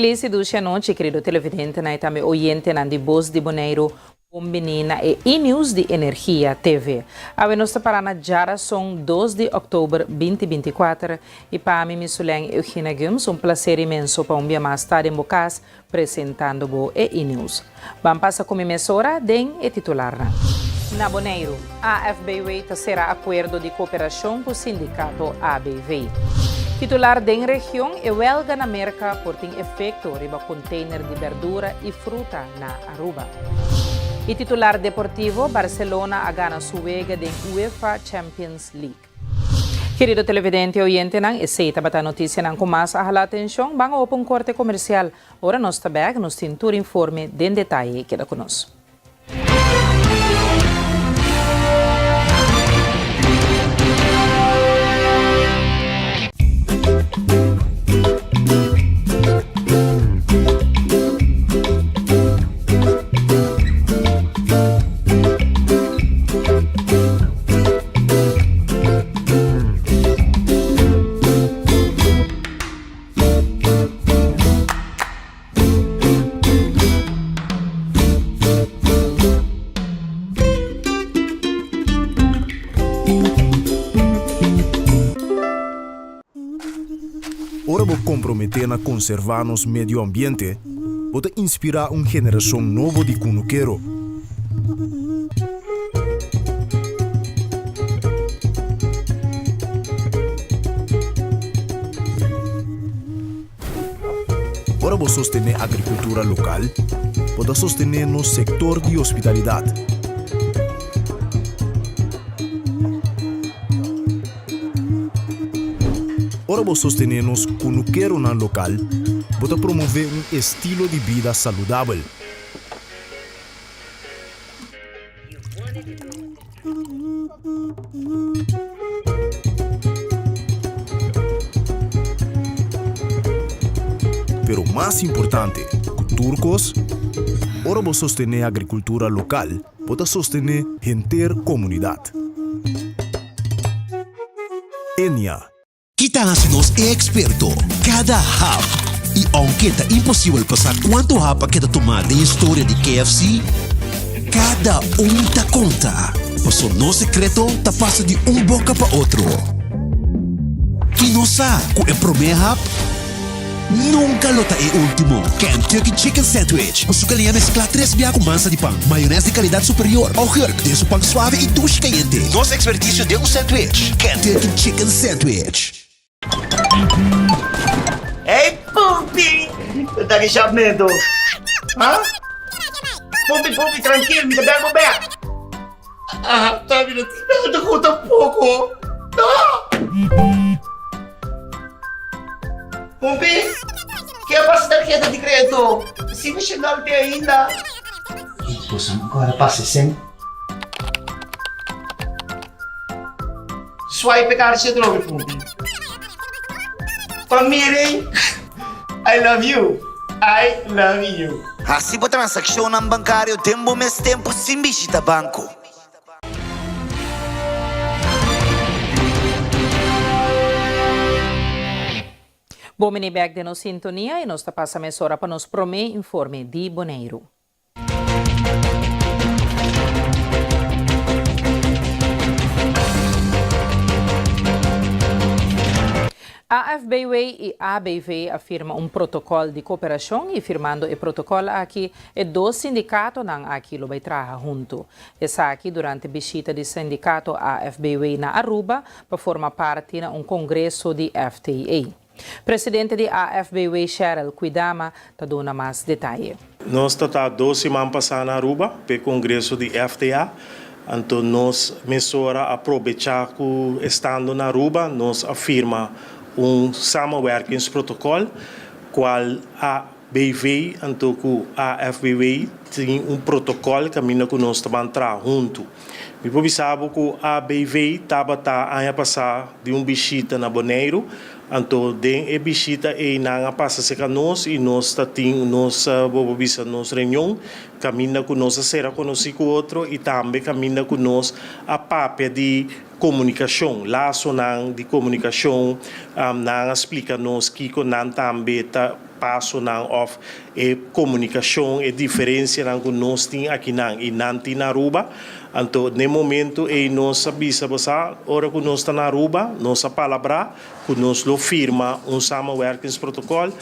Felis i dushi anochi kerido televidentenan i tambe oyentenan di Bos di Boneiru. Bon bini na e E-News di Energia TV. Awe nos ta para na djarason dos di òktober binti 24 i pa mi Misulen Eugina Gumbs un plaser imenso pa un bia mas ta den bo kas presentando bo e E-News. Ban pasa ku mi mesora den e titularnan. Na Boneiru, AFBW ta sera akuerdo di kooperashon ku sindikato ABV. Titular den region, e wèlga na Merka por tin efekto riba konteiner di bèrdura i fruta na Aruba. E titular deportivo, Barcelona a gana su wega den UEFA Champions League. Kerido televidente i oyentenan, esei tabata notisianan ku mas a hala atenshon. Ban opa un korte komersial. Ora nos ta bèk, nos tin tur informe den detaye. Keda ku nos. Ora bo komprometé na konservá nos medio ambiente, bo ta inspirá un generashon nobo di kunukero. Ora bo sostené agrikultura lokal, bo ta sostené nos sektor di hospitalidat. Ora bo sostené nos kunukeronan lokal, bo ta promové un estilo di bida saludabel. Pero mas importante ku tur kos, ora bo sostené agrikultura lokal, bo ta sostené henter komunidat. Enia. Ki ta hasi nos e eksperto? Kada hap! I ounke ta imposibel pa sa kuantu hap a keda tumá den historia di KFC, kada un ta konta, paso nos sekreto ta pasa di un boka pa otro. I nos sa ku e promé hap nunka lo ta e último. Kentucky Chicken Sandwich ku su galiña mesklá tres bia ku mansa di pan, mayones di kalidat superior, augurk den su pan suave i dushi kayente. Nos ekspertisio den un sandwich, Kentucky Chicken Sandwich. Hey Pumpi! Bo ta ki shapmento? Ha? Pumpi, Pumpi, trankil, mi ta bel bo bek. Ah, ta mi no tin nada ku tampoko. No! Pumpi, ke a pasa tarheta di kredito? Si mi shendal te ainda. Boso no kòrda pasa esei? Swipe e karchi atrobe, Pumpi. Pa miren, I love you, I love you. Hasi bo transakshonnan bankario den bo mes tempu sin bishita banko. Bon bini bek den nos sintonia y nos ta pasa mesora pa nos prome informe di Boneiru. AFBW y ABV a firma un protocol di cooperacion y firmando e protocol aki e dos sindicatonan aki lo bay traha hunto. Esaki durante bishita di sindicato AFBW na Aruba pa forma parti na un congreso di FTA. Presidente di AFBW Sheryl Kwidama ta duna mas detaye. Nos ta ta dos siman pasá na Aruba p'e kongreso di FTA, anto nos mesora a probechá ku estando na Aruba nos a firma un samenwerkingsprotocol kual ABV anto ku AFBW tin un protocol kaminda ku nos ta ban traha huntu. Mi por bisa bo ku ABV tabata aña pasá di un bishita na Boneiru, anto den e bishita ei nan a pasa serka nos i nos ta tin nos, bo por bisa, nos reunion kaminda ku nos a sera konosí ku otro i tambe kaminda ku nos a papia di komunikashon, lasonan di komunikashon, nan a splika nos kiko nan tambe ta. pasonan òf e komunikashon, e diferensianan ku nos tin akinan i nan tin na Aruba. Anto n'e momento ei nos a bisa bo sa, ora ku nos ta na Aruba, nos a palabrá ku nos lo firma un samenwerkingsprotocol.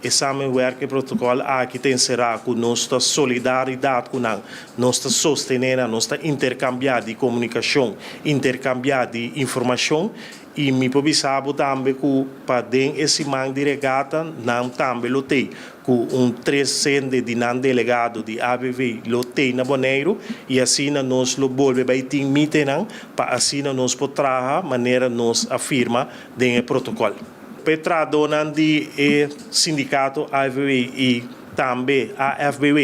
E samenwerkingsprotocol aki ta enserá ku nos ta solidaridat ku nan, nos ta sostené nan, nos ta interkambiá di komunikashon, interkambiá di informashon. I mi por bisa bo tambe ku pa den e siman di regata nan tambe lo tei ku un tres hende di nan delegado di ABV lo tei na Boneiru i asina nos lo bolbe bai tin mitenan pa asina nos por traha manera nos a firma den e protokòl. Pa e trahadónan di e sindikato AVW i tambe AFBW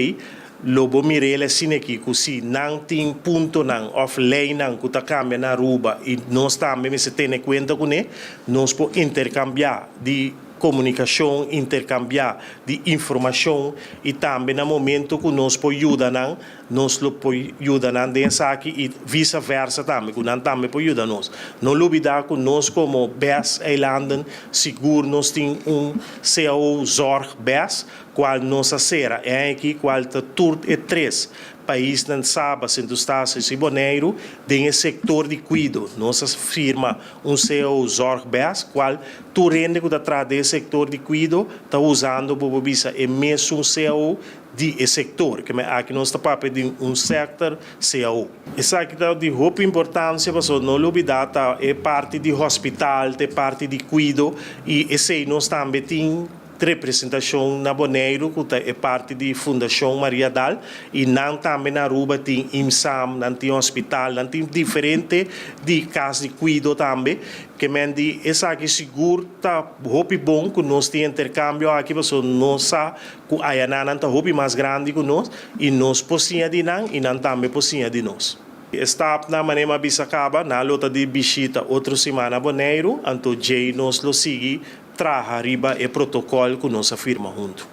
Lo bo mir'el asina aki ku si nan tin puntonan òf leinan ku ta kambia na Aruba i nos tambe mester tene kuenta kuné, nos por interkambiá di komunikashon, interkambiá di informashon i tambe na momento ku nos por yuda nan, nos lo por yuda nan den esaki i visa versa tambe, ku nan tambe por yuda nos. No lubidá ku nos komo BES eilanden sigur nos tin un cao Zorg BES Cual nos a cera e aña aki cual ta tur e tres paisnan Saba, Sint Eustatius y Boneiru den e sector di cuido. Nos a firma un cao Zorgbes cual tur hende cu ta traha den e sector di cuido ta usando bo por bisa e mesun cao di e sector. Keme aki nos ta papia di un sector cao. Esaki ta di hopi importancia pasobra no lubida ta e parti di hospital ta e parti di cuido y esey nos tambe tin Representashon na Boneiru ku ta e parti di Fundashon Maria Dal i nan tambe na Aruba tin IMSAM, nan tin hospital, nan tin diferente di kas di kuido tambe. Ke men di esaki sigur ta hopi bon ku nos tin interkambio aki pasobra nos sa ku ayanan nan ta hopi mas grandi ku nos i nos por siña di nan i nan tambe por siña di nos. E stapnan manera mi a bisa kaba, nan lo ta di bishita otro siman na Boneiru, anto djei nos lo sigui Traha riba e protocol cu nos a firma hunto.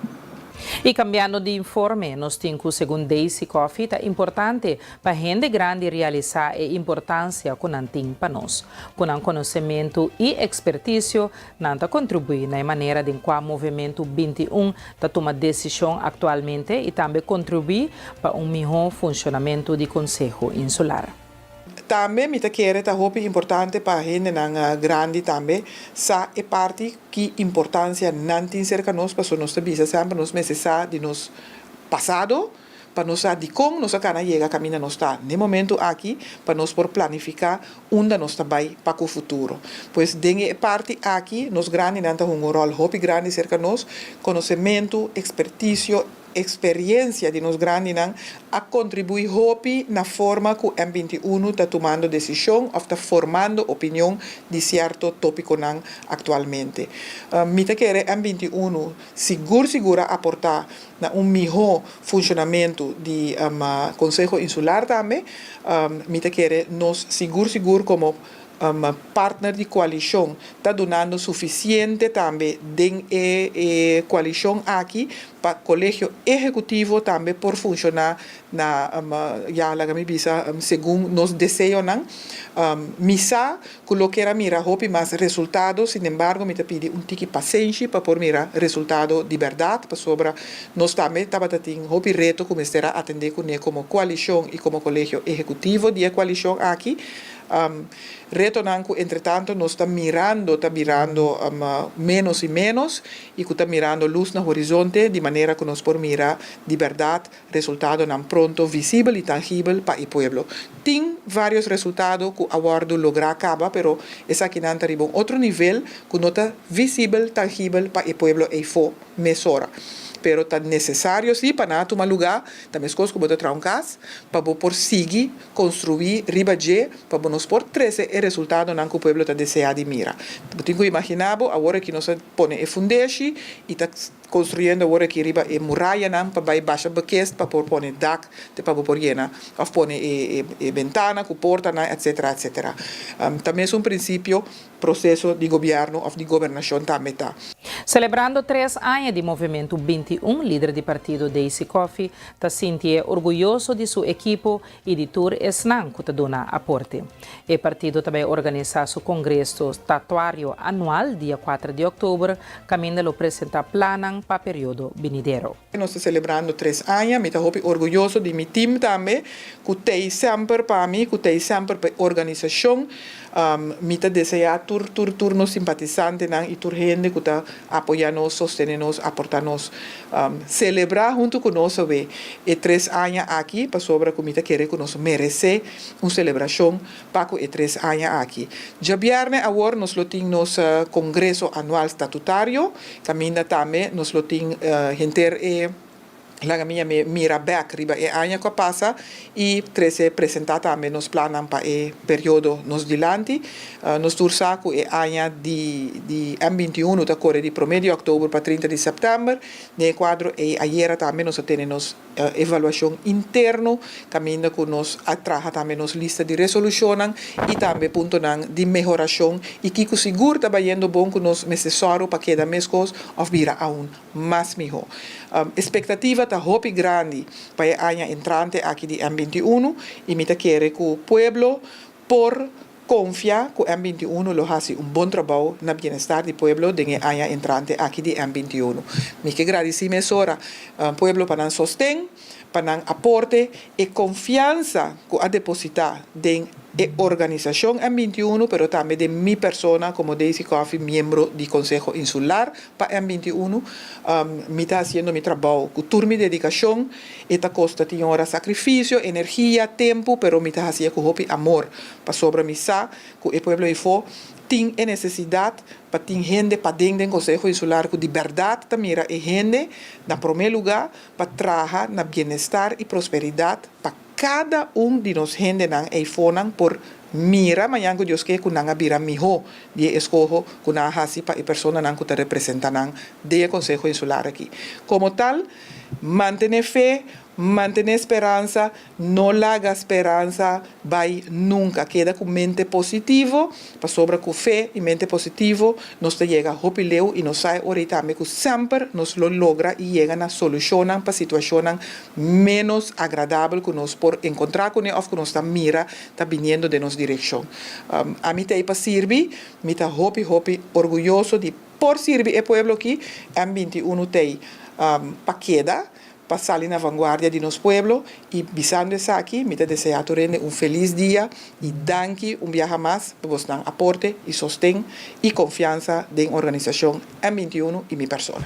Y cambiando di informe, nos tin cu segun Daisy Coffie ta importante pa hende grandi realisa e importancia cu nan tin pa nos. Cu nan conocemento y experticio, nan ta contribui na e manera den cua Movemento 21 ta tuma decision actualmente y tambe contribui pa un miho funcionamento di Conseho Insular. Tambe mi ta kere ta hopi importante pa hendenan grandi tambe sa e parti ki importancia nan tin serka nos pasobra nos ta bisa semper nos mester sa di nos pasado pa nos sa dikon nos a kana yega kaminda nos ta n'e momento aki pa nos por planifica unda nos ta bai pa ku futuro. Pues den e parti aki nos grandinan ta hunga un rol hopi grandi serka nos, konosementu, ekspertisio, Experiencia di nos grandinan a contribui hopi na forma cu M 21 ta tumando decision of ta formando opinion di cierto topiconan actualmente. Mi ta kere M 21 sigur sigur a aporta na un miho funcionamento di Conseho Insular tambe. Mi ta kere nos sigur sigur como partner di koalishon ta dunando sufisiente tambe den e koalishon aki pa Kolegio Ehekutivo tambe por funshoná na ya laga mi bisa segun nos deseonan. Mi sa ku lo kier a mira hopi mas resultado, sinembargo mi ta pidi un tiki pasenshi pa por mira resultado di bèrdat pasobra nos tambe tabata tin hopi reto ku mester a atendé kuné komo koalishon i komo Kolegio Ehekutivo di e koalishon aki. Retonan ku entretanto nos ta mirando ta birando ménos i ménos i ku ta mirando lus na horizonte di manera ku nos por mira di bèrdat resultadonan pronto visibel i tangibel pa e pueblo. Tin vários resultado ku a wòrdu lográ kaba pero esakinan ta riba un otro nivel ku no ta visibel, tangibel pa e pueblo eifó mesora. Pero ta nesesario sí pa nan a tuma lugá, ta meskos ku bo ta traha un kas pa bo por sigui Construi riba dje pa bo nos por trece e resultadonan cu pueblo ta desea di mira. Bo tin cu imagina bo, awor aki nos a pone e fundeshi y ta construyendo awor aki riba e murayanan pa bay basha bekest pa por pone dak te pa bo por yena of pone e bentana cu portanan etcetera etcetera. Ta mesun principio Proseso di gobièrnu òf di gobernashon tambe ta. Selebrando tres aña di Movementu 21, lider di partido Daisy Coffie ta sintié orguyoso di su ekipo i di tur esnan ku ta duna aporte. E partido ta bai organisá su kongreso statuario anual dia kuater di òktober kaminda lo presentá plannan. plannan pa periodo binidero. Nos ta selebrando tres aña, mi ta hopi orguyoso di mi team tambe ku t'ei semper pa mi, ku t'ei semper pa e organisashon. Mi ta deseá tur tur tur nos simpatisantenan i tur hende ku ta apoyá nos, sostené nos, aportá nos, selebrá huntu ku nos awe e tres aña aki pasobra ku mi ta kere ku nos meresé un selebrashon pa ku e tres aña aki. Djabièrnè awor nos lo tin nos kongreso anual statutario, kaminda tambe nos lo tin henter e laga mi yam'é mira bèk riba e aña ku a pasa i trese presentá tambe nos plannan pa e periodo nos dilanti. Nos tur sa ku e aña di di M 21 ta kore di promé di òktober pa 30 di sèptèmber. Den e kuadro ei ayera tambe nos a tene nos Evaluashon interno, kaminda ku nos a traha tambe nos lista di resolushonnan i tambe puntonan di mehorashon i kiko sigur ta bayendo bon ku nos mester sòru pa keda meskos òf bira aun mas mihó. Espektativa ta hopi grandi pa e aña entrante aki di M 21 i mi ta kere ku pueblo por Konfia ku M 21 lo hasi un bon trabou na bienestar di pueblo den e aña entrante aki di M 21. Mi ke gradisí mesora pueblo pa nan sosten, pa nan aporte, e konfiansa ku a depositá den e organisashon M 21 pero tambe den mi persona komo Daisy Coffie miembro di Konseho Insular pa M 21. Mi ta hasiendo mi trabou ku tur mi dedikashon. E ta kosta tin ora sakrifisio, energia, tempu pero mi ta hasié ku hopi amor. Pasobra mi sa ku e pueblo efo tin e nesesidat pa tin hende paden den Konseho Insular ku di bèrdat ta mira e hende na promé lugá pa traha na bienestar i prosperidat pa kada un di nos hendenan eifonan por mira mañan ku Dios ke ku nan a bira mihó di e eskoho ku nan a hasi pa e personanan ku ta representa nan den e Konseho Insular aki. Komo tal, mantené fe, Mantené speransa, no laga speransa bai nunka. Keda ku mente positivo, pasobra ku fe i mente positivo nos ta yega hopi leu i nos sa e ora ei tambe ku semper nos lo logra i yega na solushonnan pa situashonnan ménos agradabel ku nos por enkontrá kuné òf ku nos ta mira ta biniendo den nos direkshon. Ami ta ei pa sirbi, mi ta hopi hopi orguyoso di por sirbi e pueblo aki, M 21 ta ei pa keda. Pa sali na vanguardia di nos pueblo y bisando esaki mi ta desea tur hende un feliz dia y danki un biaha mas pa bosnan aporte y sosten y confiansa den organisacion M 21 y mi persona.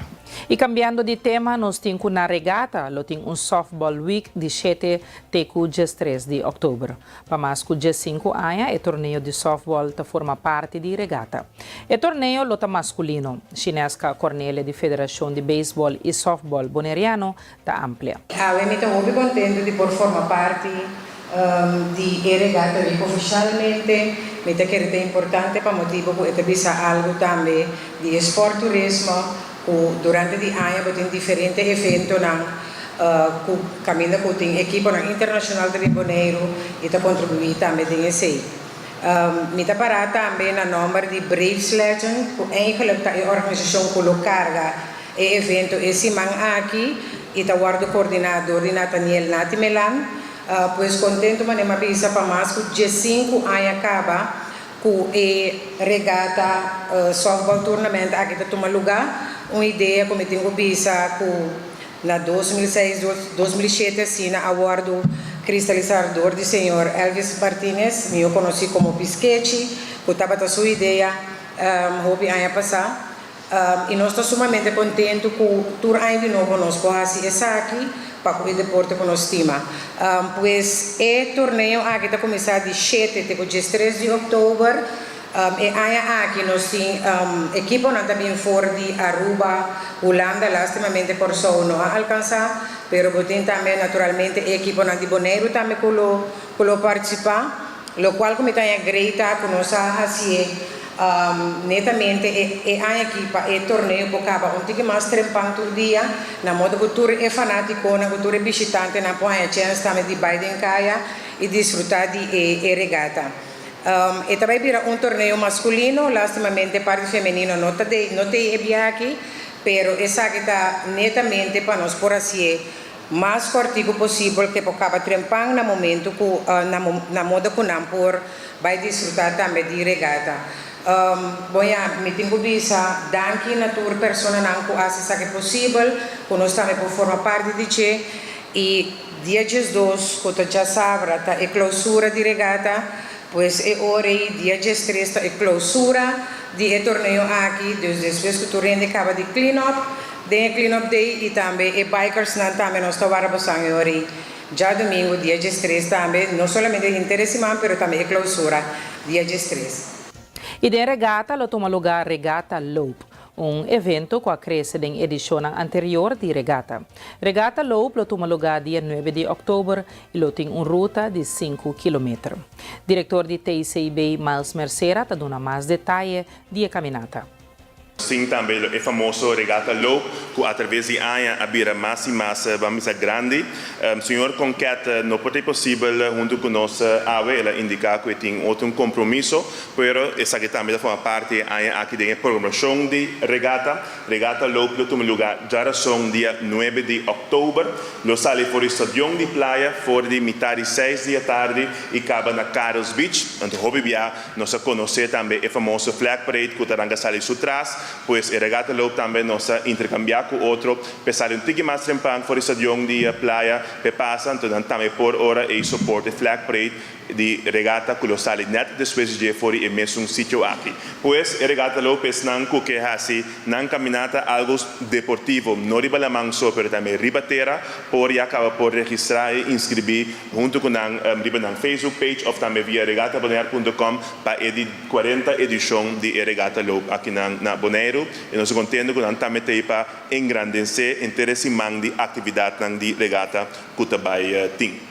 Y cambiando di tema nos tin cu na Regata lo tin un softball week di shete te cu diestres di october. Pa mas cu diescinco aña e torneo di softball ta forma parti di Regata. E torneo lo ta masculino. Shineska Cornelia di Federacion di Baseball y Softball Boneriano ta amplia. Awe mi ta hopi contento di por forma parti di e Regata Week oficialmente. Mi ta kere ta importante pa motibo cu e ta bisa algo tambe di e sport turismo cu durante di aña bo tin diferente eventonan cu caminda cu tin ekiponan internacional ta bin Boneiru y ta contribui tambe den esey. Mi ta para tambe na nomber di Braves Legend cu eigenlijk ta e organisacion cu lo carga e evento e siman aki y ta wordo coordina door di Nathaniel Nati Melan. Pues contento manera mi a bisa pa mas cu diescinco aña caba Ku e regata softball tournament aki ta tuma lugá, un idea ku mi tin ku bisa ku na 2006, 2007 asina a wòrdu kristalisá dor di señor Elvis Martinez, mihó konosí komo Piskechi, ku tabata su idea hopi aña pasá. I nos ta sumamente kontentu ku tur aña di nobo nos por hasi esaki pa ku e deporte ku nos stima. Pues e torneo aki ta kuminsá di shete te ku diestres di òktober. E aña aki nos tin ekiponan ta bin for di Aruba, Hulanda, lastimamente Kòrsou no a alkansá, pero bo tin tambe naturalmente e ekiponan di Boneiru tambe ku lo ku lo partisipá. Lokual ku mi ta haña grei ta ku nos a hasié netamente e e aña aki pa e torneo por kaba un tiki mas trempan tur dia, na modo ku tur e fanatikonan ku tur e bishitantenan por haña chèns tambe di bai den kaya i disfrutá di e e regata. E ta bai bira un torneo maskulino, lastimamente parti femenino no ta de no t'ei e biaha aki, pero esaki ta netamente pa nos por hasié Mas kòrtiku posibel ke por kaba trempan na momentu ku na na moda ku nan por bai disfrutá tambe di regata. Bon ya, mi tin ku bisa danki na tur personanan ku hasi esaki posibel, ku nos tambe por forma parti di dje. I dia 12, ku ta djasabra, ta e klousura di regata, pues e ora ei dia 13 ta e klousura di e torneo aki, dus despues ku tur hende kaba di clean up den e clean up day i tambe e bikersnan tambe nos ta wara bosan e ora ei djadumingu dia 13 tambe, no solamente henter e siman pero tambe e klousura dia 13. I den regata lo tuma lugá Regata Loop, un evento ku a krese den edishonnan anterior di Regata. Regata Loop lo tuma lugá dia nuebe di òktober i lo tin un ruta di sinku kilometer. Direktor di TCB Miles Mercera ta duna mas detaye di e kaminata. Sin tambe e famoso Regata Loop cu atraves di aña a bira mas y mas ban bisa grandi. Señor Conquet no por ta posibel hunto cu nos awe, el a indica cu e tin otro un compromiso, pero esaki tambe ta forma parti e aña aki den e programacion di Regata. Regata Loop lo tuma luga djarason dia nuebe di october. Lo sali for di stadion di Playa for di mitad di seis di atardi y caba na Karels Beach. Anto hopi bia Nos a conoce tambe e famoso Flag Parade cu ta ranca sali su tras, pues e Regatta Loop tambe nos a intercambia cu otro p'e sali un tiki mas trempan for e stadion di Playa p'e pasa, anto nan tambe por ora ey support e Flag Parade di Regatta cu lo sali net despues di dje for di e mesun sitio aki. Pues e Regatta Loop esnan cu ke haci nan caminata algo deportivo, no riba laman so pero tambe riba tera, por ya caba por registra y inscribi Huntu ku nan riba nan Facebook page òf tambe via regatabonaire.com pa e di 40 edishon di e Regata Loop akinan na Boneiru. I nos ta kontentu ku nan tambe ta ei pa engrandensé henter e siman di aktividatnan di regata ku ta bai tin.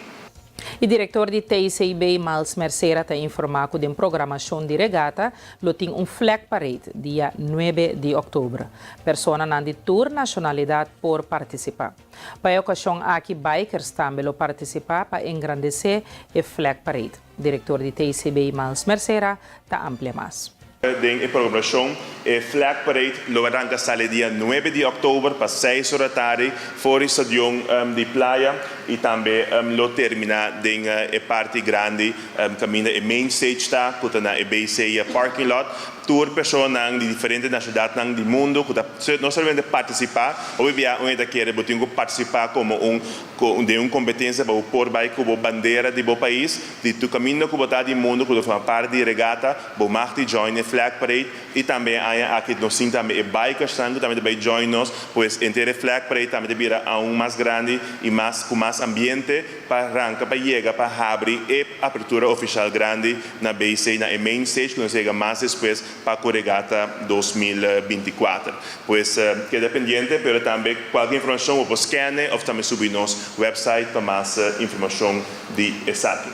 E direktor di TCB, Miles Mercera ta informá ku den programashon di regata lo tin un flag parade dia nuebe di òktober. Personanan di tur nashonalidat por partisipá. Pa e okashon aki bikers tambe lo partisipá pa engrandesé e Flag Parade. Direktor di TCB Miles Mercera ta amplia mas. Den e programacion e Flag Parade lo arranca sali dia nuebe di october pa seis ora tardi for e stadion di Playa y tambe lo termina den e parti grandi caminda e main stage ta cu ta na e BC parking lot. Tur personanan di diferente nashonalidatnan di mundu ku ta no solamente partisipá, hopi bia un e ta kere bo tin ku partisipá komo un den un kompetensia pa bo por bai ku bo bandera di bo pais di tur kaminda ku bo ta di mundu ku ta forma parti di regata bo mag di join e flag parade i tambe e aña aki nos tin tambe e bikersnan ku tambe ta bai join nos pues henter e flag parade tambe ta bira aun mas grandi i mas ku mas ambiente pa ranka pa yega pa habri e apertura ofishal grandi na BC na e main stage ku nos yega mas despues pa ku Regata 2024. Pues keda pendiente pero tambe kualke informashon bo por scanne of tambe subi nos website pa mas informashon di esaki.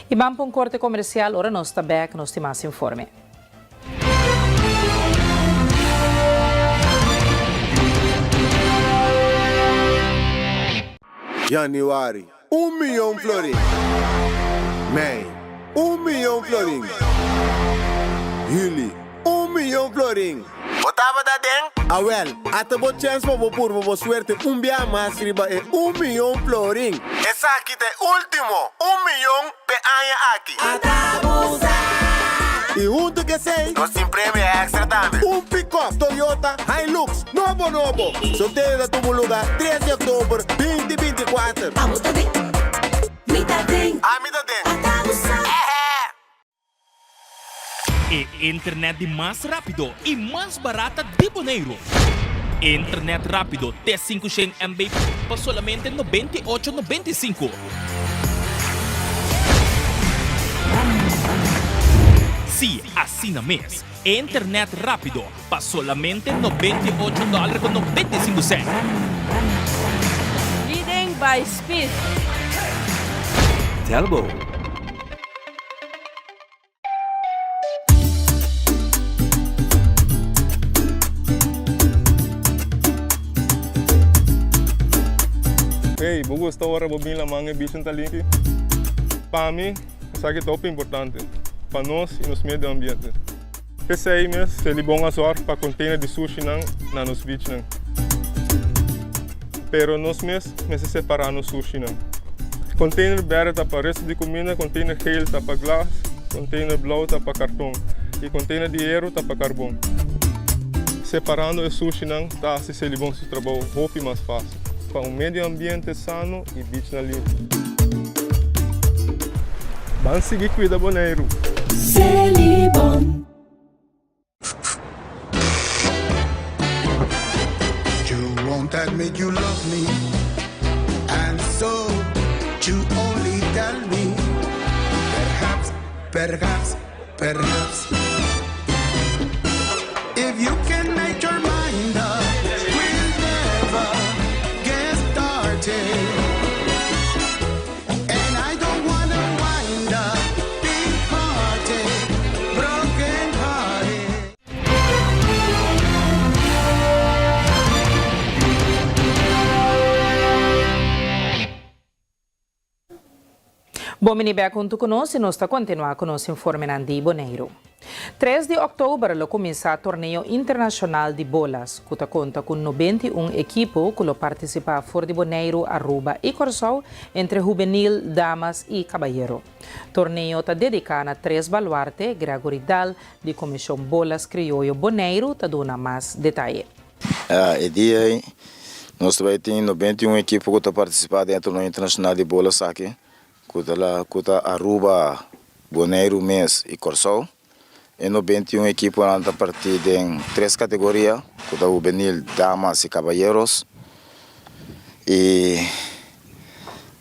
I ban pa un korte komersial, ora nos ta bek nos tin mas informe. Januari, un miyon florin. Mei, un miyon florin. Juli, un miyon florin. Bo tabata den? Awel, ata bo chèns pa bo purba bo suerte un bia mas riba e un miyon florin. Esaki ta e último un miyon p'e aña aki. Ata bo sa! I huntu ku esei, nos tin premio extra tambe. Un pick-up Toyota Hilux nobo nobo! Sorteo ta tuma luga tres di oktober binti 24. Abo ta den, mi ta den. Ami ta den. Ata bo sa. Ehe! E internet di mas rápido i mas barata di Boneiru. Internet rápido te 500 MB pa solamente 98,95. Sí, asina mes. Internet rápido pa solamente 98 dòler ku 95 sènt. Leading by Speed. Telbo. Hey, bo gusta ora bo bin laman e bichin ta limpi? Pa mi, esaki ta hopi importante pa nos y nos medio ambiente. P'esei mes, Selibon a zorg pa container di sushinan na nos beachnan. Pero nos mes mester separa nos sushinan. Container berde ta pa resto di cuminda, container geel ta pa glas, container blauw ta pa carton. I container di heru ta pa karbon. Separando e sushinan ta hasi Selibon su trabou hopi mas fásil, pa un medio ambiente sano i bichnan limpi. Ban sigui kuida Boneiru! Selibon. You won't admit you love me And so you only tell me Perhaps, perhaps, perhaps If you can make your mind up We'll never get started And I don't wanna wind up Big hearted, broken hearted Bon bini bek huntu ku nos i nos ta kontinuá ku nos informenan di Boneiru. Tres di òktober lo kuminsá Torneo Internashonal di Bolas, ku ta konta ku 91 ekipo ku lo partisipá for di Boneiru, Aruba i Kòrsou entre hubenil, damas i kabayero. Torneo ta dediká na tres baluarte, Gregory Daal di Komishon Bolas Krioyo Boneiru ta duna mas detaye. E dia ei nos ta bai tin 91 ekipo ku ta partisipá den e torneo internashonal di bolas aki, ku ta la ku ta Aruba, Boneiru mes i Kòrsou. E 91 ekiponan ta partí den tres kategoria, ku ta hubenil, damas i kabayeros. I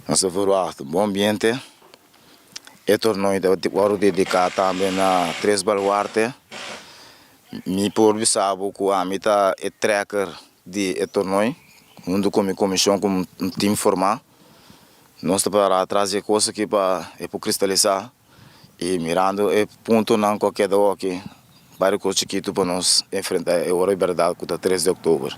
nos ta verwagt un bon ambiente. E torneo ta wòrdu dediká tambe na tres baluarte. Mi por bisa bo ku ami ta e trekker di e torneo, huntu ku mi komishon ku un tim formá. Nos ta pará tras di e kos aki pa e por kristalisá i mirando e puntonan ku a keda oki, bari kos chikitu pa nos enfrentá e ora di bèrdat ku ta tres di òktober.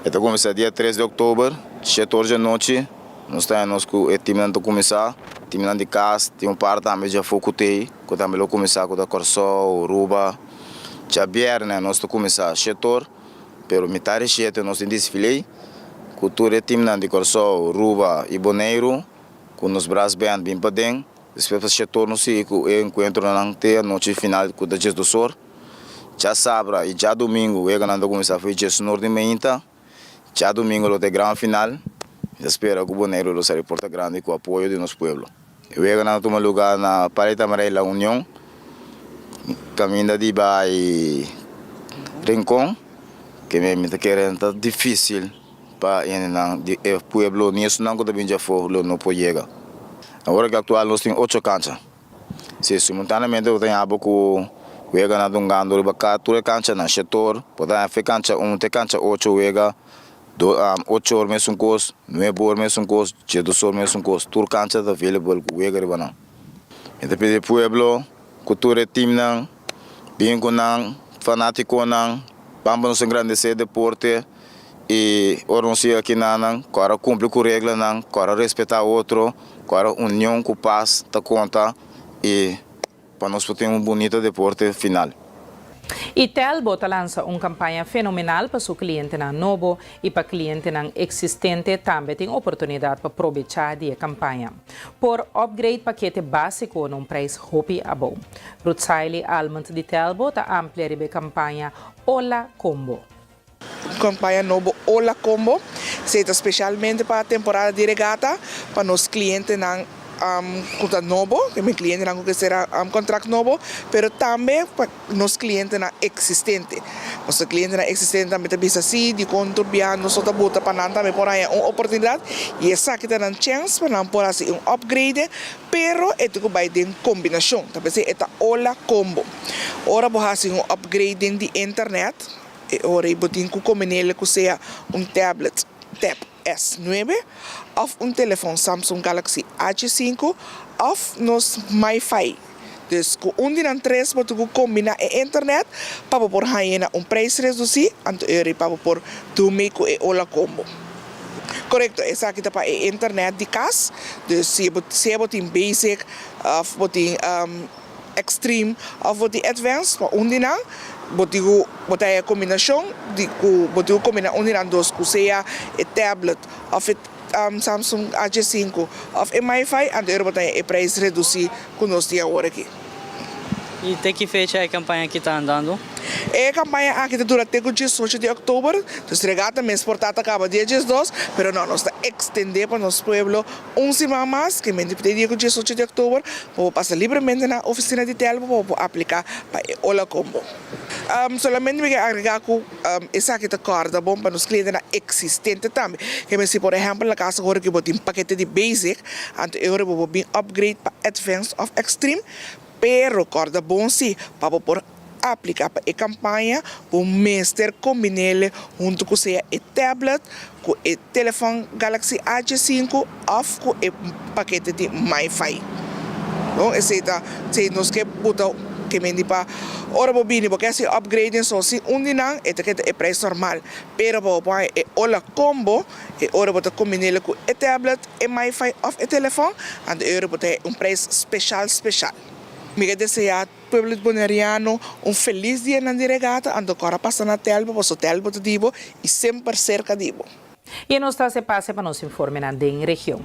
E ta kuminsá dia tres di òktober, shete or dje nochi, nos ta haña nos ku e timnan ta kuminsá, timnan di kas, tin un par tambe djafó ku t'ei, ku tambe lo kuminsá ku ta Kòrsou, Aruba. Djabièrnè nos ta kuminsá shete or, pero mitar di shete nos tin desfilé ku tur e timnan di Kòrsou, Aruba i Boneiru ku nos brass band bin paden. Despues pa shete or nos sigui ku e enkuentronan te anochi final ku ta djesdos or. Djasabra i djadumingu weganan ta kuminsá for djesnor di meinta. Djadumingu lo ta e gran final. Mi ta spera ku Boneiru lo sali porta grandi ku apoyo di nos pueblo. E weganan ta tuma lugá na Parque Tamarey La Union, kaminda di bai Rincon, ke mi ta kere ta difísil pa hendenan di e pueblo ni esunnan ku ta bin djafó lo no por yega. Awor aki aktual nos tin ocho kancha. Si simultaneamente bo ta haña bo ku weganan dungando riba ka tur e kanchanan, shetor, bo ta haña fe kancha un te kancha ocho wega, do ocho or mesun kos, nuebe or mesun kos, djedos or mesun kos, tur kancha ta available ku wega riba nan. Mi ta pidi pueblo ku tur e teamnan bin ku nan fanatikonan ban pa nos engrandesé deporte i ora nos yega kinanan kòrda kumpli ku reglanan, kòrda respetá otro. Ku ora union ku pas ta konta i pa nos por tin un bunito deporte final. I Telbo ta lansa un kampaña fenomenal pa su klientenan nobo i pa klientenan eksistente tambe tin oportunidat pa probechá di e kampaña. Por upgrade pakete básiko na un preis hopi abou. Ruthsaily Almond di Telbo ta amplia riba e kampaña Hola Combo. Un kampaña nobo Hola Combo, esei ta spesialmente pa temporada di regata, pa nos klientenan ku ta nobo, e men klientenan ku ke sera kontrakt nobo, pero tambe pa nos klientenan eksistente. Nos klientenan eksistente tambe ta bisa si, dikon tur biaha nos no ta buta pa nan tambe por haña un oportunidat i esaki ta nan chèns pa nan por hasi un upgrade, pero e tin ku bai den kombinashon, ta p'esei e ta Hola Combo. Ora bo hasi un upgrading di internet, E ora ei bo tin ku kombin'el ku sea un tablet Tab S nuebe òf un telefòn Samsung Galaxy H sinku òf nos MiFi. Dus ku un di nan tres bo tin ku kombiná e internet pa bo por hañ'e na un preis redusí, anto e ora ei pa bo por dumi ku e Hola Combo. Korekto, esaki ta pa e internet di kas, dus si bo sea bo tin Basic òf bo tin. Extreme of bo tin Advanced pa un di nan bo tin ku bo ta e kombinashon di ku bo tin ku kombina un di nan dos ku sea e tablet of e Samsung H sinku of e MiFi anto ora bo ta e prijs redusi ku nos tin awor aki. I te ki fecha e kampaña aki ta andando? E kampaña aki ta dura te ku diesocho di òktober. Dus regata mes por ta ta kaba dia diesdos, pero no, nos ta ekstendé pa nos pueblo un siman mas, ke mente te dia ku diesocho di òktober bo por pasa libremente na ofisina di Telbo pa bo por apliká pa e Ola Combo. Solamente mi ke agregá ku esaki ta kòrda bon pa nos klientenan eksistente tambe. Ke men si por ehèmpel na kas ora ku bo tin pakete di Basic, anto e ora bo por bin upgrade pa Advanced òf Extreme, Pero kòrda bon si, pa bo por apliká pa e kampaña, bo mester kombin'el huntu ku sea e tablet, ku e telefòn Galaxy A diesinku òf ku e pakete di MiFi. Bon, esei ta esei nos ke buta ke mindi pa ora bo bini bo ke hasi upgrading so si un di nan e ta keda e preis normal, pero pa bo por haña e Hola Combo e ora bo ta kombin'el ku e tablet, e MiFi of e telefon, anto e ora bo ta haya un prijs special special. Mi ke desea pueblo Boneriano un felis dianan di regata, anto kor a pasa na Telbo, paso Telbo ta di bo y semper cerca di bo. Y nos ta haci pase pa nos informenan den region.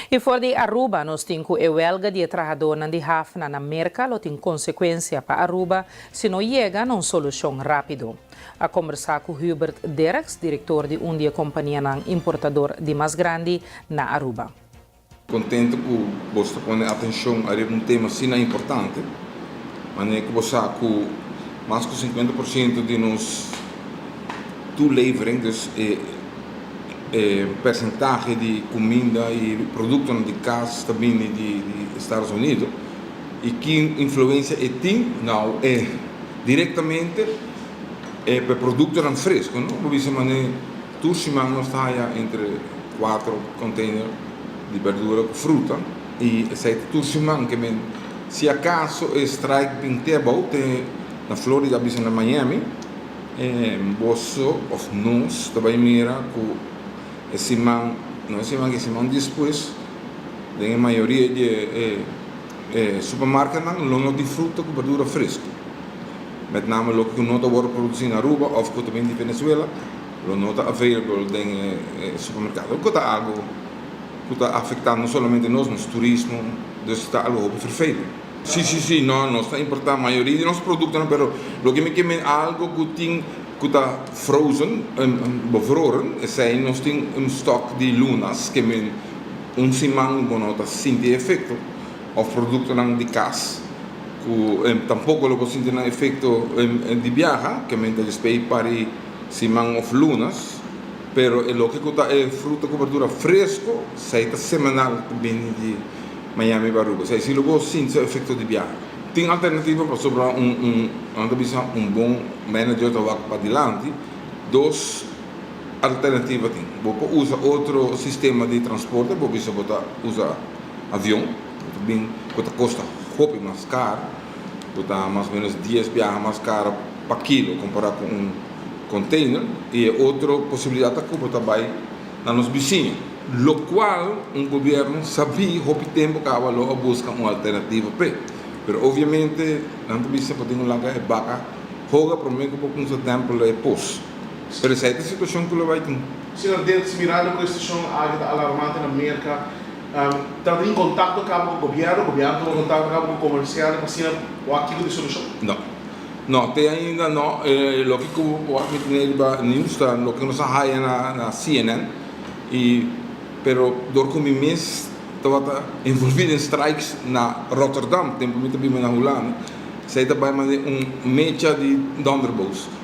I for di Aruba nos tin ku e welga di e trahadornan di hafnan na Merka lo tin konsekuensia pa Aruba si no yega na un solushon rápido. A kombersá ku Hubert Derks, direktor di un di e kompanianan importador di mas grandi na Aruba. Contento cu bos ta pone atencion ariba un tema asina importante, manera cu bo sa cu mas cu 50% di nos toelevering, dus e E persentahe di kuminda i produktonan di kas ta bini di Estados Unido i ki influensia e tin? Nou e direktamente e pa e produktonan fresku no? Bo bisa manera tur siman nos ta haya entre kuatro container di berdura ku fruta i esei ta tur siman ke men si akaso e strike bin te abou te na Florida bisa na Miami. Boso of nos ta bai mira ku e siman, no e siman aki, e siman despues, den e mayoria di e supermarketnan lo no tin fruta ku berdura fresku. Met name loke ku no ta wòrdu produsí na Aruba òf ku ta bini di Venezuela lo no ta available den e supermerkado. Ku ta algu ku ta afektá no solamente nos, nos turismo, dus ta algu hopi ferfelend. Si si si no nos ta importa mayoria di nos productonan pero loke mi ke men algo ku tin ku ta frozen bevroren esei nos tin un stock di lunas ke men un siman bo no ta sinti e efecto of productonan di kas ku tampoco lo bo sinti nan efecto di biaha ke men ta despey pari siman of lunas pero e loke ku ta e fruta ku berdura fresco esei ta semanal ta bini di Miami pa Aruba. Esei si lo bo sinti su efecto di biaha. Tin alternativa pasobra un un nan ta bisa un bon manager ta wak padilanti. Dos alternativa tin. Bo por usa otro sistema di transporte, bo bisa bo ta usa avion, bo ta bin ku ta kosta hopi mas kar, bo ta mas o menos dies biaha mas kar pa kilo kompara ku un container. I e otro posibilidat ta ku bo ta bai na nos bisiña, locual un gobierno sabí hopi tempo caba lo a busca un alternativa p'e. Pero obviamente nan ta bisa bo tin cu laga e baca hoga prome cu bo cuminsa dempel e pos. Pero esey ta e situacion cu lo bay tin. Señor Dirks, mirando cu e situacion aki ta alarmante na Merca, ta tin contacto caba cu gobierno? Gobierno tuma contacto caba cu comerciante pa asina wak kico di solucion? No. No, te ainda no. E loke ku bo a miti riba news ta loke nos a haya na CNN y pero dor ku mi mes tabata envolvi den strikes na Rotterdam tempu mi ta biba na Hulanda esei ta bai manera un mecha di donderboos.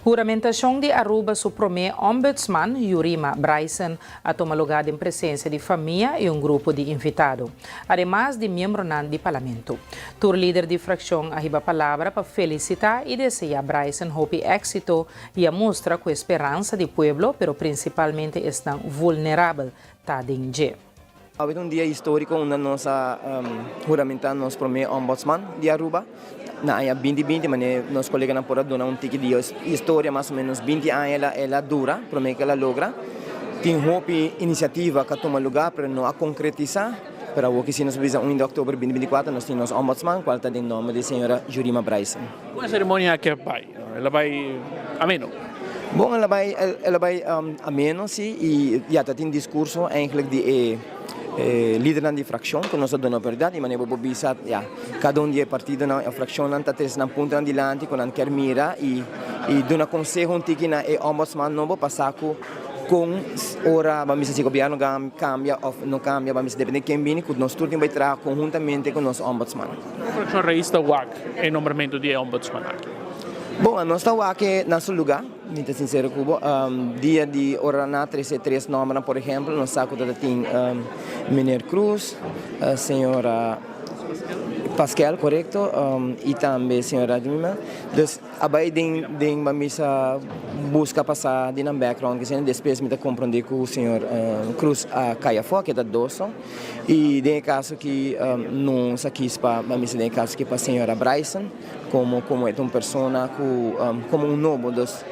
Huramentashon di Aruba su promé ombudsman, Yurima Bryson, a tuma lugá den presensia di famia i un grupo di invitado, ademas di miembronan di Parlamento. Tur lider di frakshon a hiba palabra pa felisitá i deseá Bryson hopi éksito i a mustra ku e speransa di pueblo, pero prinsipalmente esnan vulnerabel, ta den dje. Awe ta un dia historico unda nos a huramenta nos prome Ombudsman di Aruba na aña binti binti, manera nos coleganan por a duna un tiki di historia mas o menos binti aña el a dura prome cu el a logra. Tin hopi iniciativa cu a tuma lugar pero no a concretisa, pero awo ki si nos bisa un di october binti binticuatro nos tin nos Ombudsman cual ta den nomber di señora Jurima Bryson. Con e ceremonia aki a bay? El a bay ameno? Bon, el a bai, el a bai ameno si y ya ta tin discurso eigenlijk di e lidernan di fraccion cu nos a duna prioridad y manera bo por bisa ya cada un di e partidonan of fraccionnan ta trece nan puntonan dilanti cu nan kier mira y y duna conseho un tiki na e ombudsman nobo pa sa cu con ora ban bisa si gobierno cambia of no cambia ban bisa depende ken bini cu nos tur tin bay traha conhuntamente cu nos ombudsman. Con fraccion Raiz ta wak e nombramento di e ombudsman aki? Bon, nos ta wak e na su luga, mi ta sincero cu bo. Dia di ora nan a trece e tres nombernan, por ehempel, nos sa cu ta tin meneer Cruz, señora Paskel, corecto, y tambe señora Jemima. Dus a bay den, den ban bisa busca pa sa di nan background, kese, despues mi ta comprende cu señor Cruz a cay afo, ke ta doso. Y den e caso aki nos a kies pa, ban bisa den e caso aki pa señora Bryson. Como como e ta un persona cu como un nobo dus.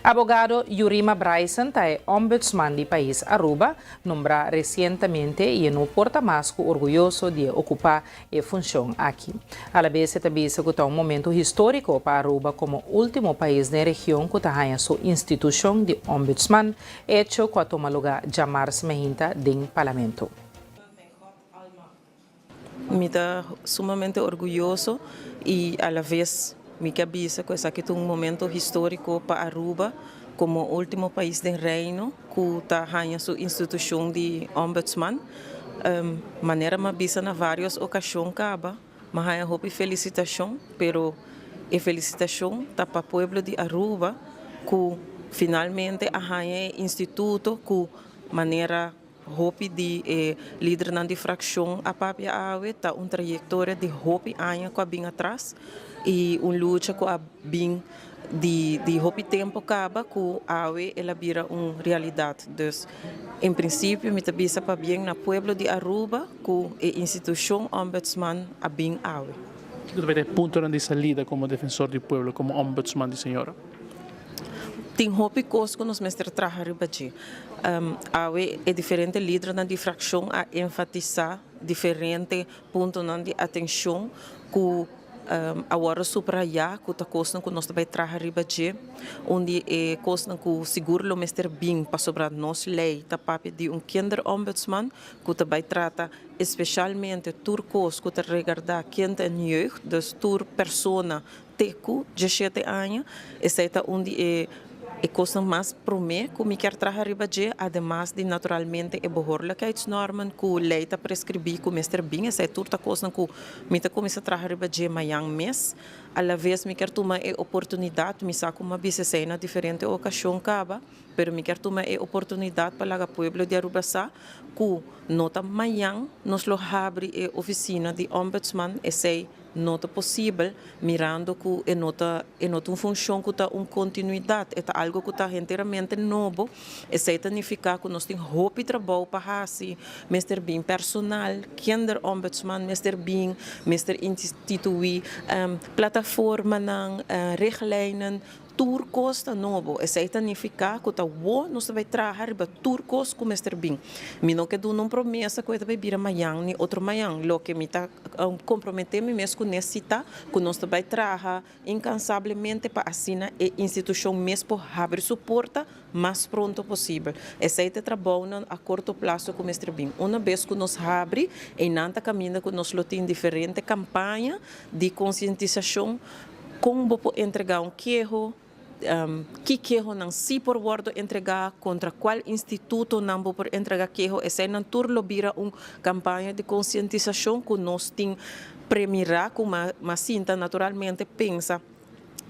Abogado Yurima Bryson ta e Ombudsman di pais Aruba, nombrá resientemente i e no por ta mas ku orguyoso di e okupá e funshon aki. Alabes e ta bisa ku ta un momento históriko pa Aruba komo último pais den region ku ta haña su institushon di Ombudsman, echo ku a tuma lugá djamars mehinta den Parlamento. Mi ta sumamente orguyoso y a la vez mi ke bisa cu esaki ta un momento historico pa Aruba como ultimo pais den Reino cu ta haña su institucion di Ombudsman. Manera mi a bisa na varios ocasion caba, mi a haña hopi felicitacion, pero e felicitacion ta pa pueblo di Aruba cu finalmente a haña e instituto cu manera Hopi di e lidernan di frakshon a papia awe ta un trayektoria di hopi aña ku a bin atras i un lucha ku a bin di di hopi tempu kaba ku awe el a bira un realidat. Dus en prinsipio mi ta bisa pabien na pueblo di Aruba ku e institushon Ombudsman a bin awe. Kiko ta bai ta e puntonan di salida komo defensor di pueblo, komo Ombudsman di señora? Tin hopi kos ku nos mester traha riba dje. Awe e diferente lidernan di frakshon a enfatisá diferente puntonan di atenshon ku a wòrdu suprayá ku ta kosnan ku nos ta bai traha riba dje. Un di e kosnan ku sigur lo mester bin pasobra nos lei ta papia di un kinderombudsman ku ta bai trata espeshalmente tur kos ku ta regardá kind en jeugd, dus tur persona Te ku dieshete aña, esei ta un di e e kosnan mas promé ku mi kier traha riba dje, ademas di naturalmente e behoorlijkheidsnormen ku lei ta preskribí ku mester bin, esei tur ta kosnan ku mi ta kuminsá traha riba dje mañan mes. Alaves mi kier tuma e oportunidat, mi sa ku mi a bisa esei na diferente okashon kaba, pero mi kier tuma e oportunidat pa laga pueblo di Aruba sa ku no ta mañan nos lo habri e ofisina di Ombudsman, esei No ta posibel, mirando ku e no ta e no ta un funshon ku ta un kontinuidat, e ta algu ku ta henteramente nobo. Esei ta nifiká ku nos tin hopi trabou pa hasi, mester bin personal, kinderombudsman mester bin, mester instituí plataformanan, richtlijnen, Tur kos ta nobo. Esei ta nifiká ku ta wou nos ta bai traha riba tur kos ku mester bin. Mi no ke duna un promesa ku e ta bai bira mañan ni otro mañan. Loke mi ta komprometé mi mes kuné si ta ku nos ta bai traha inkansablemente pa asina e institushon mes por habri su porta mas pronto posibel. Esei ta e trabounan a korto plaso ku mester bin. Una bes ku nos habri, einan ta kaminda ku nos lo tin diferente kampaña di konsientisashon. Kon bo por entregá un keho? Ki kehonan sí por wòrdu entregá? Kontra kual institutonan bo por entregá keho? Eseinan tur lo bira un kampaña di konsientisashon ku nos tin premirá ku mas sinta naturalmente pensa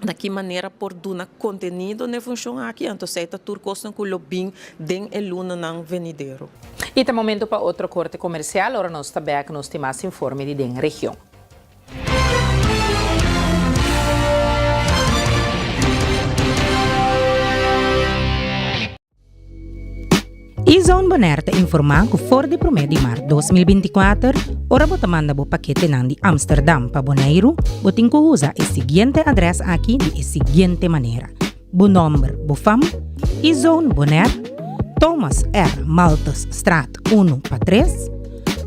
na ki manera por duna kontenido na e funshon aki. Anto esei ta tur kosnan ku lo bin den e lunanan venidero. I ta momento pa otro korte komersial. Ora nos ta bèk nos tin mas informe di den region. E-Zone Bonaire ta informá ku for di promé di mart 2024, ora bo ta manda bo paketenan di Amsterdam pa Boneiru, bo tin ku usa e siguiente adrès aki di e siguiente manera, Bo nòmber, bo fam, E-Zone Bonaire, Thomas R. Malthusstraat unu pa tres,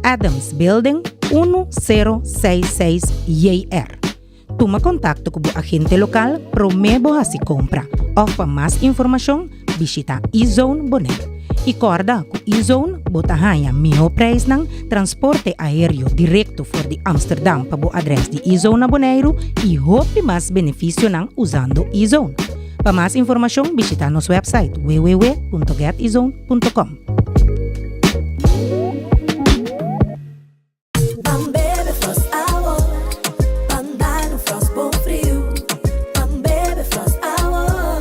Adams Building, unu sero seis seis JR. Tuma kontakto ku bo agente lokal promé bo hasi kompra. Òf pa mas informashon bishita eZone Bonaire. I kòrda ku eZone bo ta haña mihó preisnan, transporte aéreo direkto for di Amsterdam pa bo adrès di eZone na Boneiru i hopi mas benefisionan usando eZone. Pa mas informashon bishita nos wèpsait www.getezone.com. Ban bebe Frost awor, ban dal un Frost bon friu. Ban bebe Frost awor,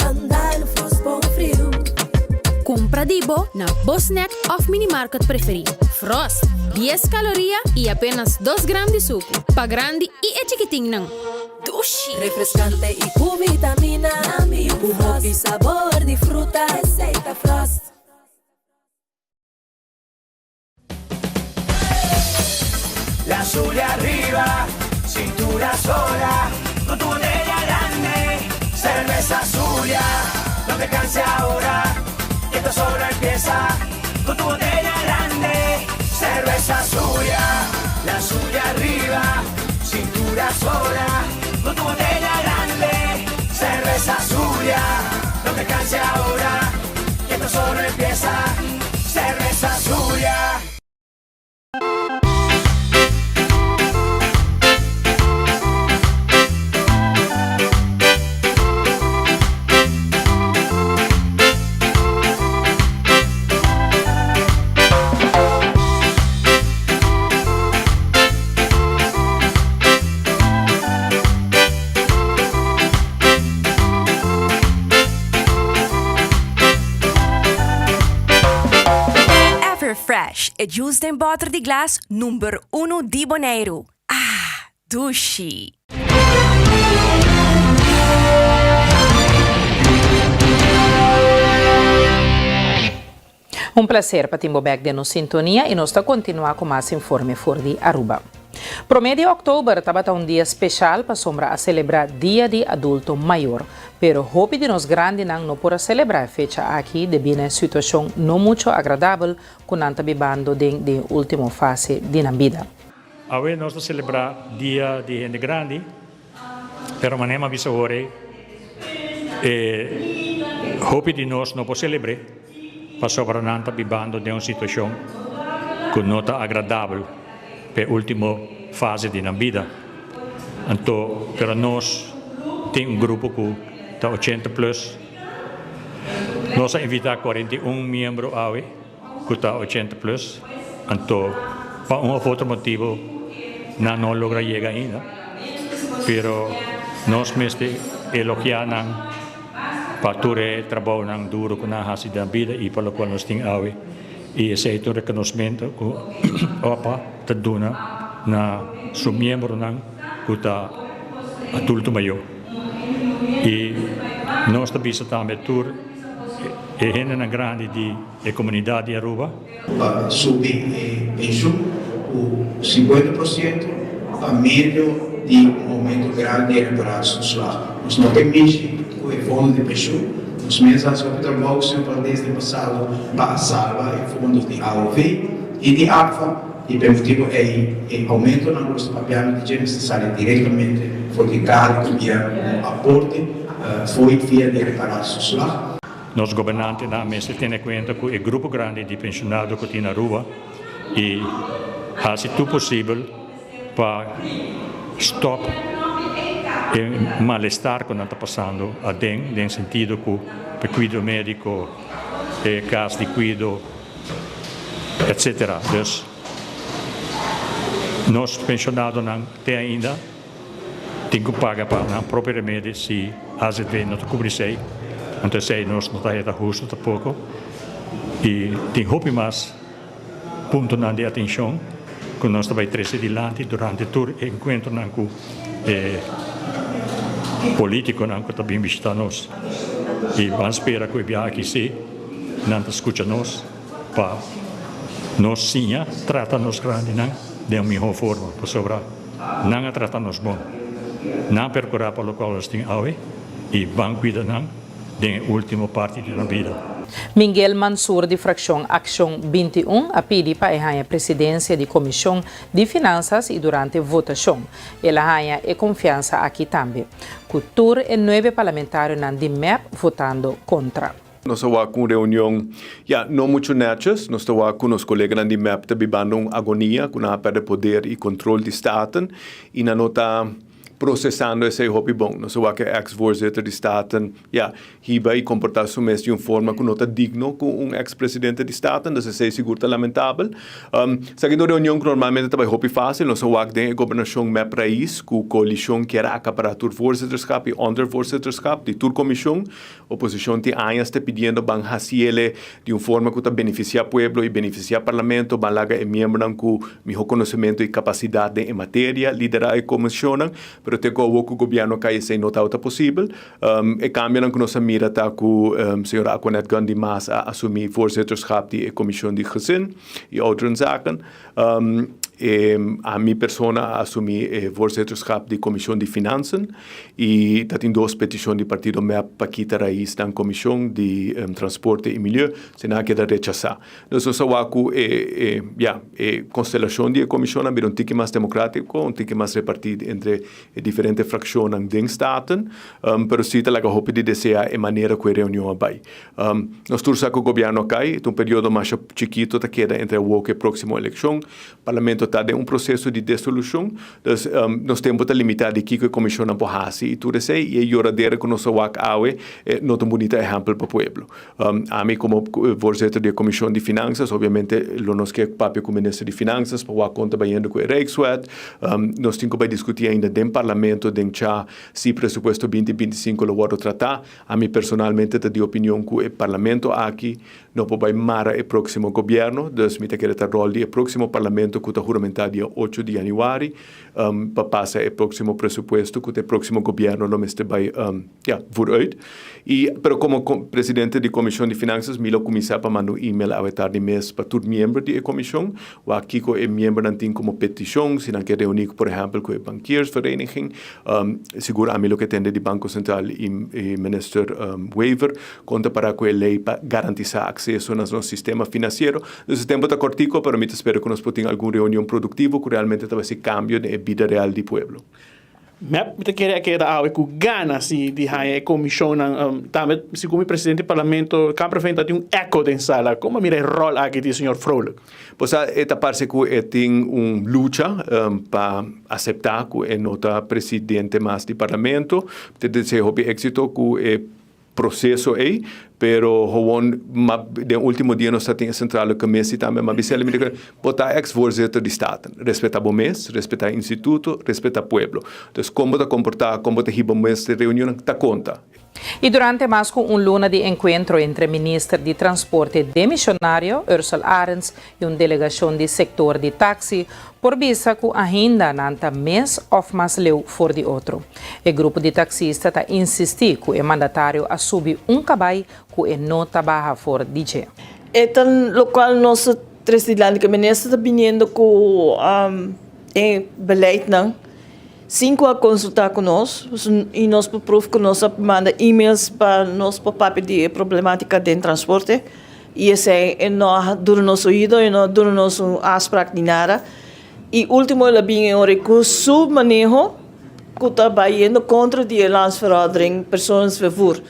ban dal un Frost bon friu. Kumpra di bo na bo snack òf minimarket preferí. Frost, dies kaloria i apenas dos gram di suku. Pa grandi i e chikitinnan. Dushi! Refrescante i ku vitamina. Ku hopi sabor di fruta. Esei ta Frost. La Zulia arriba, cintura sola, con tu botella grande, cerveza Zulia, no te canses ahora, que esto solo empieza, con tu botella grande, cerveza Zulia, la Zulia arriba, cintura sola, con tu botella grande, cerveza Zulia, no te canses ahora, que esto solo empieza, cerveza Zulia. Everfresh, e juice den bòter di glas number unu di Boneiru. Ah, dushi! Un placer pa tin bo bek den nos sintonia y nos ta continua cu mas informe for di Aruba. Prome di october tabata un dia special pasobra a celebra Dia di Adulto Mayor, pero hopi di nos grandinan no por a celebra e fecha aki debi na e situacion no mucho agradabel cu nan ta bibando den den e ultimo fase di nan bida. Awe nos ta selebrá Dia di Hende Grandi, pero manera mi a bisa ora ei, e hopi di nos no por selebr'é pasobra nan ta bibando den un situashon ku no ta agradabel pa e último fase di nan bida. Anto, pero nos tin un grupo ku ta ochenta plus. Nos a invitá 41 miembro awe. Ku ta ochenta plus, anto pa un of otro motibu nan no logra yega ainda, pero nos mester elogiá nan pa tur e trabounan duro ku nan a hasi den bida i pa lokual nos tin awe, i esei ta un rekonosmentu ku opa ta duna na su miembronan ku ta adulto mayor. I nos ta bisa tambe tur e hendenan grandi di e komunidat di Aruba. Pa subi e penshun ku sinkuenta por siento pa medio di un oumento grandi di reparatietoeslag. Nos no ke mishi ku e fondo di penshun. Nos mes a hasi hopi trabou, señor Valdez, den pasado pa a salba e fondo di AOV i di APFA i pa e motibu ei e oumentonan ku nos ta papiando di dje mester sali direktamente for di kaha di gobièrnu komo aporte fo'i via di reparatietoeslag. Nos gobernantenan mester tene kuenta ku e grupo grandi di penshonado ku tin na Aruba i hasi tur posibel pa stòp e malestar ku nan ta pasando aden den sentido ku e kuido médiko, e kas di kuido etsetera. Dus nos penshonadonan te ainda. Tin ku paga pa nan propio remedi si azv no ta kubri esei, anto esei nos no ta heta hustu tampoko i tin hopi mas puntonan di atenshon ku nos ta bai trese dilanti durante tur e enkuentronan ku e politikonan ku ta bin bishita nos i ban spera ku e biaha aki si nan ta skucha nos pa nos siña trata nos grandinan den un mihó forma pasobra Nan a trata nos bon. Nan a percura pa locual nos tin awe y ban cuida nan den e ultimo parti di nan bida. Minguel Mansur di frakshon Akshon 21 a pidi pa e haña presidensia di Komishon di Finansas i durante votashon el a haña e konfiansa aki tambe, ku tur e nuebe parlamentarionan di mep votando kontra. Nos a wak un reunion, ya, no mucho netjes. Nos ta wak ku nos koleganan di mep ta bibando un agonia, ku nan a pèrdè poder i kontrol di Staten i nan no ta prosesando esei hopi bon. Nos a wak e eks voorzitter di Staten, ya, hiba i komportá su mes di un forma ku no ta digno ku un eks presidente di Staten, dus esei sigur ta lamentabel. Esaki ta un reunion ku normalmente ta bai hopi fásil. Nos a wak den e gobernashon mep Rais ku koalishon kier a akapará tur voorzitterschap i ondervoorzitterschap di tur komishon. Oposishon tin añas ta pidiendo ban hasiele di un forma ku ta benefisiá pueblo i benefisiá parlamento, ban laga e miembronan ku mihó konosementu i kapasidat den e materia liderá e komishonnan, pero te ku awor ku gobièrnu a kai esei no tabata posibel. E kambionan ku nos a mira ta ku señora Aquanette Gundy Maas a asumí voorzitterschap di e komishon di Gezin i Ouderenzaken. E ami persona a asumí e voorzitterschap di Komishon di Finansen i ta tin dos petishon di partido mep pa kita rais nan Komishon di Transporte i Milieu, si nan a keda rechasá. Dus nos a wak ku e e ya e konstelashon di e komishonnan bira un tiki mas demokratiko, un tiki mas repartí entre e diferente frakshonnan den Staten, pero si ta laga hopi di deseá e manera ku e reunion a bai. Nos tur sa ku gobièrnu a kai, ta un periodo masha chikito ta keda entre awor ku e próksimo elekshon. Parlamento ta den un proseso di desolushon, dus nos tempu ta limitá di kiko e komishonnan por hasi i tur esei, i e yoradera ku nos a wak awe no ta un bunita ehèmpel pa pueblo. Ami komo voorzitter di e komishon di finansas obviamente lo nos ke papia ku minister di finansas pa wak kon ta bayendo ku e Rijkswet. Nos tin ku bai diskutí ainda den parlamento den cha si presupuesto binti 25 lo wòrdu tratá. Ami personalmente ta di opinion ku e parlamento aki no por bai mara e próksimo gobièrnu, dus mi ta kere ta ròl di e próksimo parlamento ku ta huramentá dia ocho di yanüari pa pasa e próksimo presupuesto ku ta e próksimo gobièrnu lo mester bai ya vooruit. I pero komo presidente di komishon di finansas mi lo kuminsá pa manda un email awe tardi mes pa tur miembro di e komishon wak kiko e miembronan tin komo petishon si nan ke reuní por ehèmpel ku e bankiersvereniging. Sigur ami lo ke tende di Banko Sentral i Minister Wever kon ta para ku e lei pa garantisá akseso na nos sistema finansiero. Dus e tempu ta kòrtiko, pero mi ta spera ku nos por tin algun reunion produktivo ku realmente ta hasi kambio den e bida real di pueblo. Mep, mi ta kere a keda awe ku ganas di di haña e komishonnan. Tambe segun mi presidente di parlamento Kamperveen ta tin un echo den sala. Kon bo mira e ròl aki di señor Vrolijk? Bo sa e ta parse ku e tin un lucha pa aseptá ku e no ta presidente mas di parlamento. Mi ta desea hopi éksito ku e proseso ei, pero howon ma den último dia nos ta tin e sentrale commissie tambe, ma bisel mi ta bo ta ex voorzitter di Staten, respeta bo mes, respeta e instituto, respeta pueblo. Dus kon bo ta komportá, kon bo ta hiba bo mes den reunionnan ta konta. I durante mas ku un luna di enkuentro entre minister di Transporte demisionario, Ursel Arends, i un delegashon di sektor di taksi, por bisa ku ainda nan ta mes òf mas leu for di otro. E grupo di taksista ta insistí ku e mandatario a subi un kabai ku e no ta baha for di dje. E ta lokual nos ta trese dilanti ku e minister ta biniendo ku e beleidnan sin ku a konsultá ku nos i nos por pruf ku nos a manda emails pa nos por papia di e problematika den transporte i esei e no a duna nos oido, e no a duna nos un afsprak ni nada. I ultimo el a bin e ora ku su maneho ku ta bayendo kontra di e landsverordening persoonsvervoer.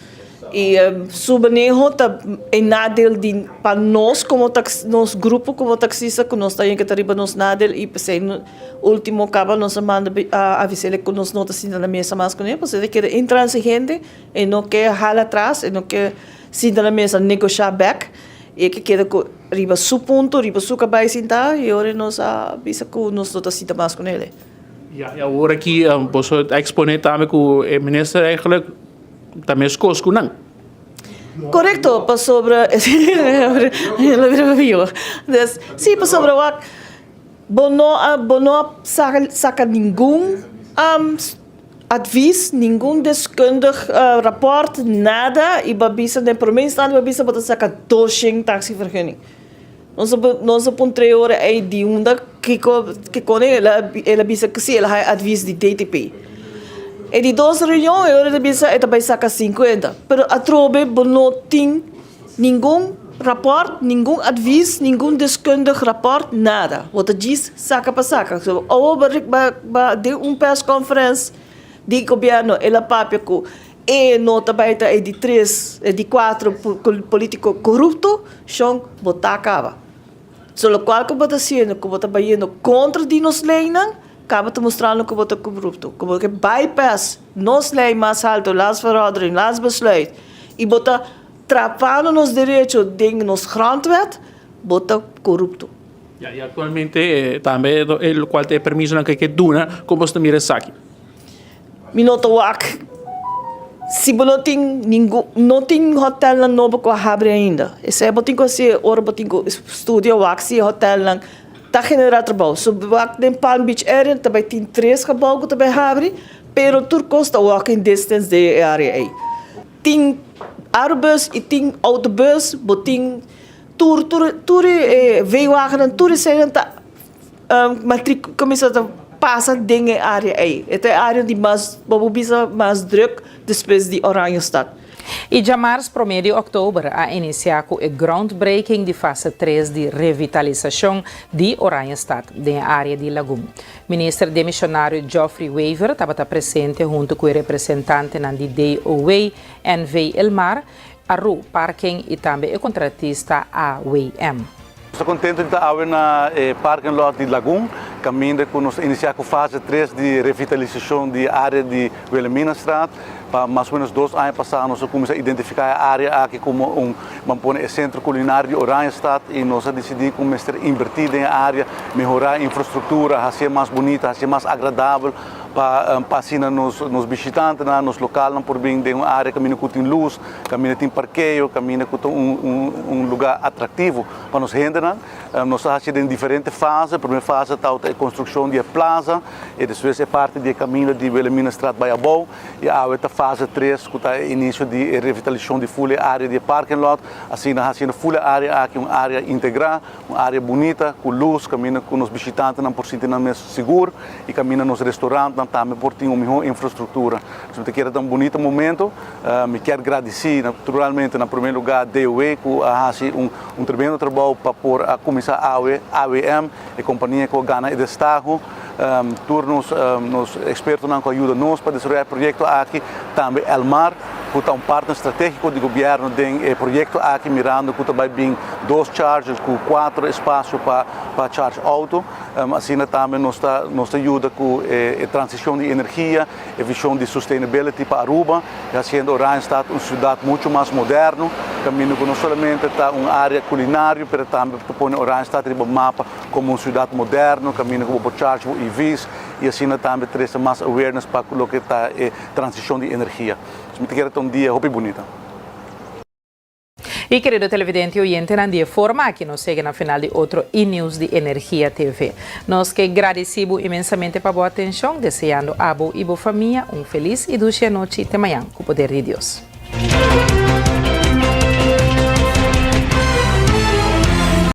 I su maneho ta e nadeel di pa nos komo nos grupo komo taksista ku nos ta yega ta riba nos nadeel i p'esei ultimo kaba nos a manda a avis'el ku nos no ta sinta na mesa mas kuné pasobra e ta keda intransigente e no ke hala atras e no ke sinta na mesa negoshá bèk i e ke keda ku riba su punto riba su kabei sintá i ora nos a bisa ku nos no ta sinta mas kuné. Ya, i awor aki boso ta eksponé tambe ku e minister eigenlijk ta meskos ku nan. Korekto, pasobra si pasobra wak bo no a bo no a saka ningun advies, ningun deskundig rapport, nada i bo a bisa den prome instante bo a bisa bo ta saka doshen taxivergunning. Nos a nos a puntr'é ora ei di unda kiko kikone el a el a bisa ku si el a haña advis di DTP. E di dos reunion e ora el a bisa e ta bai saka sinkuenta pero atrobe bo no tin. Ningun rapport, ningun advies, ningun deskundig rapport, nada. Bo ta djis saka pa saka. So awo ba ba ba den un persconference di gobierno el a papia cu e no ta bay ta e di tres, e di cuatro politico corrupto, shon bo ta caba. So locual cu bo ta haciendo cu bo ta bayendo contra di nos leynan, caba ta mustrando cu bo ta corrupto, cu bo ke bypass nos ley mas alto, landsverordening, landsbesluit, y bo ta trapando nos derecho den nos grondwet, bo ta corrupto. Ya, y actualmente tambe e locual ta e permisonan cu e ke duna, con bo ta mira esaki? Mi no ta wak si bo no tin ningun, no tin hotelnan nobo cu a habri ainda. Esey bo tin cu haci ora bo tin cu studia wak si e hotelnan ta genera trabou. So bo wak den Palm Beach area ta bay tin tres gebou cu ta bay habri, pero tur cos ta walking distance den e area ey. Tin Arubus y tin autobus, bo tin tur tur tur e veewagennan tur eseynan ta matric cuminsa ta pasa den e area ey. E ta e area di mas bo por bisa mas druk despues di Oranjestad. Y djamars prome di october a inicia cu e groundbreaking di fase tres di revitalisacion di Oranjestad den e area di Lagun. Minister demisionario Geoffrey Wever tabata presente hunto cu e representantenan di DOW, NV Elmar, Aru Parking y tambe e contratista AWM. Nos ta contento di ta awe na e parking lot di Lagun, caminda cu nos ta inicia cu fase tres di revitalisacion di e area di Wilhelminastraat. Pa mas o menos dos aña pasa nos a cuminsa identifica e area aki como un, ban pone e centro culinario di Oranjestad y nos a dicidi cu mester inverti den e area, mehora e infrastructura, haci'e mas bunita, haci'e mas agradabel pa pa asina nos nos bishitantenan, nos localnan por bin den un area caminda cu tin luz, caminda tin parkeo, caminda cu ta un un un lugar atractivo pa nos hendenan. Nos ta haci den diferente fase, prome fase ta e construccion di e plaza y despues e parti di e caminda di Wilhelminastraat bay abou y awe ta fase tres cu ta e inicio di e revitalisacion di ful e area di e parking lot, asina haciendo ful e area aki un area integra, un area bunita cu luz caminda cu nos bishitantenan por sinti nan mes sigur y caminda nos restaurantnan tambe por tin un miho infrastructura. Mi ta kere ta un bunita momento. Mi kier gradici naturalmente na primer lugar DOW cu a haci un Un tremendo trabou pa por a kuminsá awe, AWM, e kompania ku a gana e destaho. Tur nos nos ekspertonan ku a yuda nos pa desaroyá e proyekto aki, tambe Elmar ku ta un partner stratégiko di gobièrnu den e proyekto aki mirando ku ta bai bin dos chargers ku kuater espasio pa pa charge outo. Asina tambe nos ta nos ta yuda ku e transishon di energia. E vision di sustainability pa Aruba y haciendo Oranjestad un ciudad mucho mas moderno, caminda cu no solamente ta un area culinario pero tambe ta pone Oranjestad riba mapa como un ciudad moderno, caminda cu bo por charge bo EV's y asina tambe trece mas awareness pa loke ta e transicion di energia. Mi ta kere ta un dia hopi bunita. Y kerido televidente y oyentenan di e forma aki nos yega na final di otro E-News di Energia TV. Nos ke gradici bo inmensamente pa bo atencion, deseando abo y bo famia un feliz y dushi anochi te mañan cu poder di Dios.